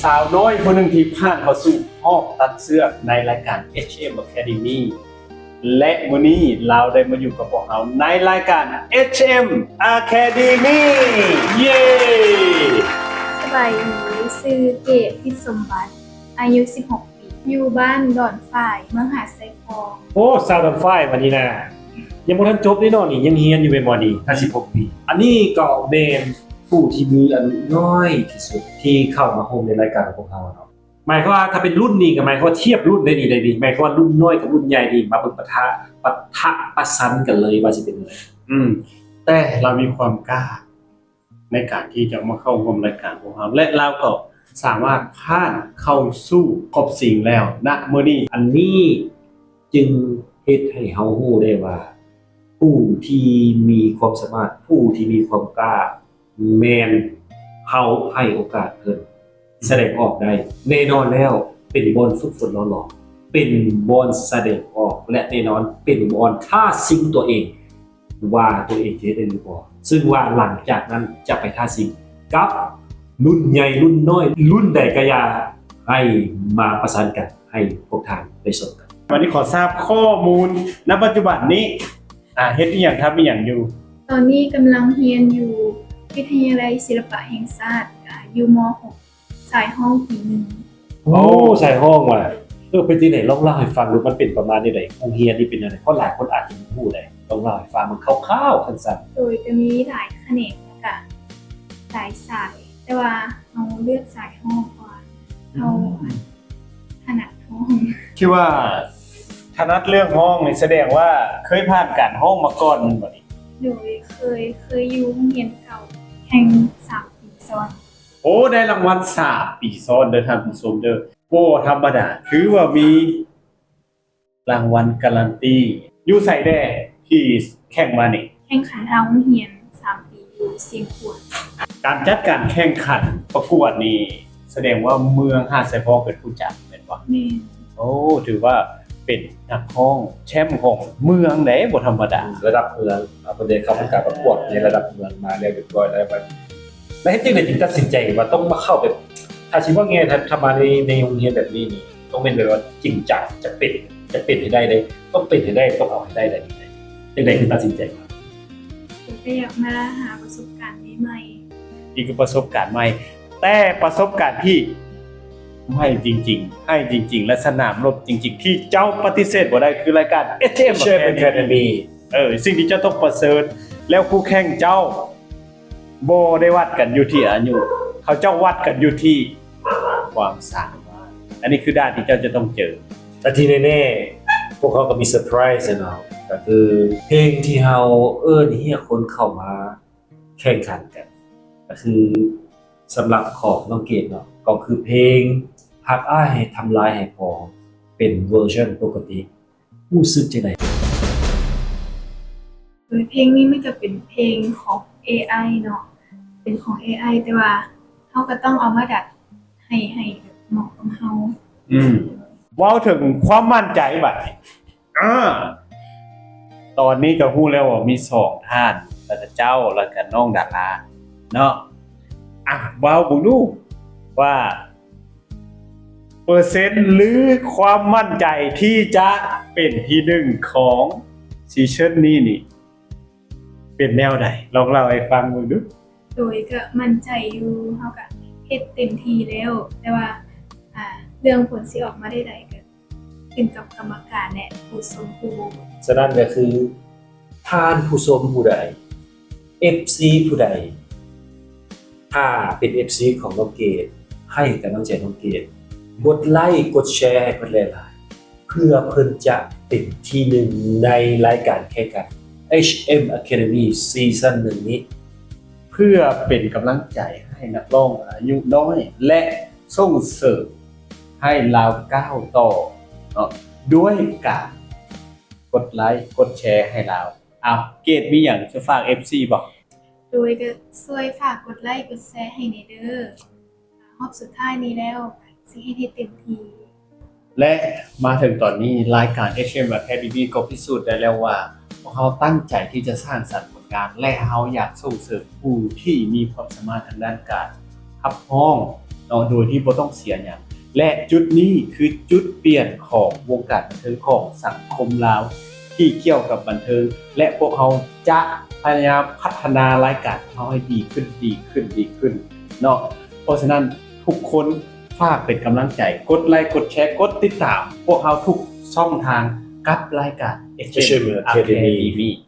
ສາວນ້ອຍຜູ້ໜຶ່ງທີ່ຜ່ານເຂົ້າສູ່ຮອບຕັດເຊືອກໃນລາຍການ ເອັດເອັມ Academy ແລະ ມື້ນີ້ລາວໄດ້ມາຢູ່ກັບພວກເຮົາໃນລາຍການ ເອັດເອັມ Academy ເຢ້! ສະບາຍດີ, ຊື່ເກດ ພິດສົມບັດ, ອາຍຸສິບຫົກປີ, ຢູ່ບ້ານດອນຝາຍ, ເມືອງຫາດຊາຍຟອງ. ໂອ້ ສາວດອນຝາຍ ບາດນີ້ນະ ຍັງບໍ່ທັນຈົບເດ້ເນາະນີ້, ຍັງຮຽນຢູ່ແມ່ນບໍ່ນີ້? ຫ້າສິບຫົກປີ. ອັນນີ້ກໍແມ່ນຜູ້ທີ່ມີອາຍຸນ້ອຍທີ່ສຸດທີ່ເຂົ້າມາຮ່ວມໃນລາຍການຂອງພວກເຮົາເນາະ. ໝາຍຄວາມວ່າຖ້າເປັນລຸ້ນນີ້ກໍໝາຍຄວາມວ່າທຽບລຸ້ນໄດ້ນີ້ ໄດ້ນີ້. ໝາຍຄວາມວ່າລຸ້ນນ້ອຍກັບລຸ້ນໃຫຍ່ນີ້ມາເບິ່ງປະທະ ປະທະປະຊັນກັນເລີຍວ່າຊິເປັນແນວໃດ. ອືມ ແຕ່ລາວມີຄວາມກ້າ ໃນການທີ່ຈະມາເຂົ້າຮ່ວມລາຍການຂອງເຮົາ ແລະ ລາວກໍສາມາດຜ່ານເຂົ້າສູ່ຮອບຊິງແລ້ວນະມື້ນີ້. ອັນນີ້ຈຶ່ງເຮັດໃຫ້ເຮົາຮູ້ໄດ້ວ່າ ຜູ້ທີ່ມີຄວາມສາມາດ, ຜູ້ທີ່ມີຄວາມກ້າ ແມ່ນເຮົາໃຫ້ໂອກາດເພິ່ນສະແດງອອກໄດ້. ແນ່ນອນແລ້ວ ເປັນບ່ອນຝຶກຝົນຫຼໍ່ຫຼອມ, ເປັນບ່ອນສະແດງອອກ ແລະ ແນ່ນອນເປັນບ່ອນທ້າຊິງຕົວເອງ ວ່າຕົວເອງຈະເຮັດໄດ້ຫຼືບໍ່, ຊຶ່ງວ່າຫຼັງຈາກນັ້ນຈະໄປທ້າຊິງກັບລຸ້ນໃຫຍ່ລຸ້ນນ້ອຍ ລຸ້ນໃດກໍຢ່າ ໃຫ້ມາປະສານກັນ ໃຫ້ພວກທ່ານໄດ້ຊົມກັນ. ວັນນີ້ຂໍຊາບຂໍ້ມູນ ນະປັດຈຸບັນນີ້ ອາ ເຮັດອີ່ຫຍັງ ທຳອີ່ຫຍັງຢູ່? ຕອນນີ້ກຳລັງຮຽນຢູ່ວິທະຍາໄລສິລະປະແຫ່ງຊາດ ອາ ຢູ່ ມໍຫົກ ສາຍຮ້ອງປີໜຶ່ງ. ໂອ້ ສາຍຮ້ອງວ່າ. ເອີ ເປັນຈັ່ງໃດ? ລອງເລົ່າໃຫ້ຟັງດູ ມັນເປັນປະມານແນວໃດ? ໂຮງຮຽນນີ້ເປັນແນວໃດ? ເພາະຫຼາຍຄົນອາດຈະບໍ່ຮູ້ໃດ. ລອງເລົ່າໃຫ້ຟັງເປັນຄ່າວໆ ສັ້ນໆ. ໂດຍ ກະມີຫຼາຍຂະແໜງ ແລ້ວກະຫຼາຍສາຍ, ແຕ່ວ່າເຮົາເລືອກສາຍຮ້ອງ ເພາະວ່າເຮົາ ອືມ ຖະໜັດຮ້ອງ. ທີ່ວ່າຖະໜັດເລື່ອງຮ້ອງນີ້ ສະແດງວ່າເຄີຍຜ່ານການຮ້ອງມາກ່ອນແມ່ນບໍ່ນີ້? ໂດຍ ເຄີຍ, ເຄີຍຢູ່ໂຮງຮຽນເກົ່າແຂ່ງສາມປີຊ້ອນ. ໂອ້ ໄດ້ລາງວັນສາມປີຊ້ອນເດີທ່ານຜູ້ຊົມເດີ. ບໍ່ທຳມະດາ, ຖືວ່າມີລາງວັນກາຣັນຕີ. ຢູ່ໃສແດ່ທີ່ແຂ່ງມານີ້? ແຂ່ງຂັນທາງໂຮງຮຽນສາມປີຢູ່ຊຽງຂວາງ. ການຈັດການແຂ່ງຂັນປະກວດນີ້ ສະແດງວ່າເມືອງຫາດຊາຍຟອງເປັນຜູ້ຈັດແມ່ນບໍ່? ແມ່ນ. ໂອ້ ຖືວ່າເປັນນັກຮ້ອງແຊ້ມຂອງເມືອງເດ້ ບໍ່ທຳມະດາ. ລະດັບເມືອງ ເພິ່ນໄດ້ເຂົ້າຮ່ວມການປະກວດໃນລະດັບເມືອງມາແລ້ວຮຽບຮ້ອຍແລ້ວ. ແລ້ວເຮັດຈັ່ງໃດຈຶ່ງຕັດສິນໃຈວ່າຕ້ອງມາເຂົ້າແບບ ຖ້າຊິເວົ້າງ່າຍໆ ຖ້າ ຖ້າມາໃນ ໃນໂຮງຮຽນແບບນີ້ນີ້ ຕ້ອງແມ່ນແບບວ່າຈິງຈັງ ຈະເປັນ ຈະເປັນໃຫ້ໄດ້ເດ້ ຕ້ອງເປັນໃຫ້ໄດ້ ຕ້ອງເອົາໃຫ້ໄດ້ເດ້. ຈັ່ງໃດຄືຕັດສິນໃຈ? ກໍຢາກມາຫາປະສົບການໃໝ່ໆ. ນີ້ຄືປະສົບການໃໝ່, ແຕ່ປະສົບການທີ່ໃໝ່ຈິງໆ ໃໝ່ຈິງໆ ແລະ ສະໜາມລົບຈິງໆ ທີ່ເຈົ້າປະຕິເສດບໍ່ໄດ້ ຄືລາຍການ ເອັດເອັມ Academy. ເອີ ສິ່ງທີ່ເຈົ້າຕ້ອງປະເຊີນ ແລ້ວຄູ່ແຂ່ງເຈົ້າ ບໍ່ໄດ້ວັດກັນຢູ່ທີ່ອາຍຸ, ເຂົາເຈົ້າວັດກັນຢູ່ທີ່ຄວາມສາມາດ. ອັນນີ້ຄືດ່ານທີ່ເຈົ້າຈະຕ້ອງເຈີ. ແຕ່ທີ່ແນ່ໆ ພວກເຮົາກໍມີເຊີໄພຣສ໌ເນາະ, ກໍຄືເພງທີ່ເຮົາເອີ້ນຮຽກຄົນເຂົ້າມາແຂ່ງຂັນກັນ, ກໍຄືສຳລັບຂອງນ້ອງເກດເນາະ, ກໍຄືເພງຮັກອ້າຍໃຫ້ທຳລາຍໃຫ້ພໍ ເປັນເວີຊັນປົກກະຕິ. ຮູ້ສຶກຈັ່ງໃດ? ໂດຍເພງນີ້ມັນກະເປັນເພງຂອງເອໄອເນາະ, ເປັນຂອງເອໄອ ແຕ່ວ່າເຮົາກະຕ້ອງເອົາມາດັດໃຫ້ ໃຫ້ເໝາະກັບເຮົາ. ອືມ ເວົ້າເຖິງຄວາມໝັ້ນໃຈບາດນີ້. ອາ ຕອນນີ້ກະຮູ້ແລ້ວວ່າມີສອງທ່ານ ແລ້ວກະເຈົ້າ ແລ້ວກະນ້ອງດາລາເນາະ. ອາ ເວົ້າເບິ່ງດູວ່າ ເປີເຊັນ ຫຼື ຄວາມໝັ້ນໃຈທີ່ຈະເປັນທີໜຶ່ງຂອງຊີຊັນນີ້ນີ້ ເປັນແນວໃດ? ລອງເລົ່າໃຫ້ຟັງເບິ່ງດູ. ໂດຍກະໝັ້ນໃຈຢູ່, ເຮົາກະເຮັດເຕັມທີ່ແລ້ວ, ແຕ່ວ່າ ອາ ເລື່ອງຜົນຊິອອກມາແນວໃດກະຂຶ້ນກັບກຳມະການ ແລະ ຜູ້ຊົມຜູ້ໂຫວດ. ສະນັ້ນກະຄື ທ່ານຜູ້ຊົມຜູ້ໃດ ເອັຟຊີຜູ້ໃດ ຖ້າເປັນເອັຟຊີຂອງນ້ອງເກດ ໃຫ້ກຳລັງໃຈນ້ອງເກດ ກົດໄລ້ກົດແຊໃຫ້ເພິ່ນຫຼາຍໆ ເພື່ອເພິ່ນຈະເປັນທີໜຶ່ງໃນລາຍການແຂ່ງຂັນ ເອັດເອັມ Academy ຊີຊັນໜຶ່ງນີ້ ເພື່ອເປັນກຳລັງໃຈໃຫ້ນັກຮ້ອງອາຍຸນ້ອຍ ແລະ ສົ່ງເສີມໃຫ້ລາວກ້າວຕໍ່ເນາະ ດ້ວຍການ ກົດໄລ້ກົດແຊໃຫ້ລາວ. ອ້າວ ເກດມີຫຍັງຈະຝາກເອັຟຊີບໍ່? ໂດຍກະຊ່ວຍຝາກກົດໄລ້ກົດແຊໃຫ້ແດ່ເດີ. ຮອບສຸດທ້າຍນີ້ແລ້ວ ກະຊິເຮັດໃຫ້ເຕັມທີ່. ແລະ ມາເຖິງຕອນນີ້ ລາຍການ ເອັດເອັມ Academy ກໍພິສູດໄດ້ແລ້ວວ່າ ພວກເຮົາຕັ້ງໃຈທີ່ຈະສ້າງສັນຜົນງານ ແລະ ເຮົາຢາກສົ່ງເສີມຜູ້ທີ່ມີຄວາມສາມາດທາງດ້ານການຂັບຮ້ອງ ເນາະ ໂດຍທີ່ບໍ່ຕ້ອງເສຍຫຍັງ ແລະ ຈຸດນີ້ຄືຈຸດປ່ຽນຂອງວົງການບັນເທີງຂອງສັງຄົມລາວທີ່ກ່ຽວກັບບັນເທີງ ແລະ ພວກເຮົາຈະພະຍາຍາມພັດທະນາລາຍການຂອງເຮົາໃຫ້ດີຂຶ້ນ ດີຂຶ້ນ ດີຂຶ້ນເນາະ. ເພາະສະນັ້ນທຸກຄົນຝາກເປັນກຳລັງໃຈ ກົດໄລ ກົດແຊ ກົດຕິດຕາມພວກເຮົາທຸກຊ່ອງທາງກັບລາຍການ ເອັດເອັມ Academy.